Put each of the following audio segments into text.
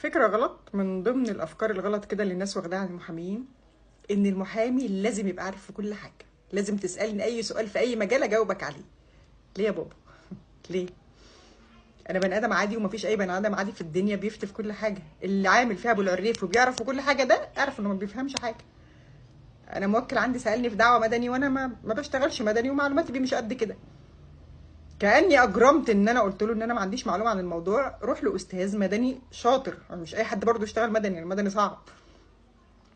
فكرة غلط من ضمن الأفكار الغلط كده اللي الناس واخداها عن المحامين، إن المحامي لازم يبقى عارف في كل حاجة، لازم تسألني أي سؤال في أي مجال أجاوبك عليه. ليه يا بابا؟ ليه؟ أنا بني آدم عادي، ومفيش أي بني آدم عادي في الدنيا بيفتي في كل حاجة. اللي عامل فيها أبو العريف وبيعرف في كل حاجة ده اعرف إنه ما بيفهمش حاجة. أنا موكل عندي سألني في دعوة مدني وأنا ما بشتغلش مدني ومعلوماتي بيه مش قد كده. كأني أجرمت إن أنا قلت له إن أنا ما عنديش معلومة عن الموضوع، روح لأستاذ مدني شاطر، مش أي حد برضه يشتغل مدني، المدني صعب.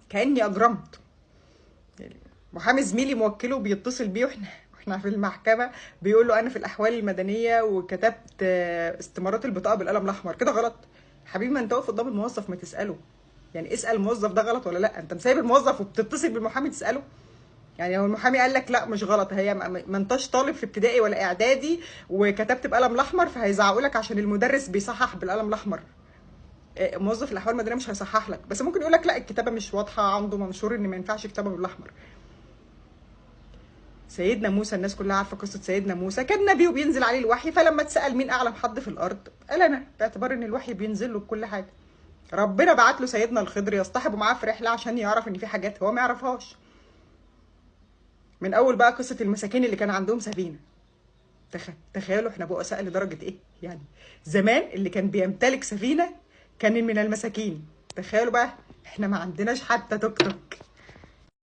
كأني أجرمت. يعني محامي زميلي موكله بيتصل بيه واحنا في المحكمة، بيقول له أنا في الأحوال المدنية وكتبت استمارات البطاقة بالقلم الأحمر، كده غلط. حبيبي ما أنت واقف قدام الموظف ما تسأله، يعني اسأل الموظف ده غلط ولا لأ؟ أنت مسايب الموظف وبتتصل بالمحامي تسأله؟ يعني لو المحامي قال لك لا مش غلط، هي ما انتش طالب في ابتدائي ولا اعدادي وكتبت بقلم الاحمر فهيزعقوا لك عشان المدرس بيصحح بالقلم الاحمر. موظف الاحوال المدنية مش هيصحح لك، بس ممكن يقول لك لا الكتابة مش واضحة، عنده منشور ان ما ينفعش كتابه بالاحمر. سيدنا موسى الناس كلها عارفه قصة سيدنا موسى، كان نبي وبينزل عليه الوحي، فلما اتسال مين اعلم حد في الارض قال انا، باعتبار ان الوحي بينزل له بكل حاجة. ربنا بعت له سيدنا الخضر يصطحبه معاه في رحله عشان يعرف ان في حاجات هو ما يعرفهاش. من اول بقى قصة المساكين اللي كان عندهم سفينة. تخيلوا احنا بؤساء لدرجة ايه؟ يعني زمان اللي كان بيمتلك سفينة كان من المساكين، تخيلوا بقى احنا ما عندناش حتى توك توك.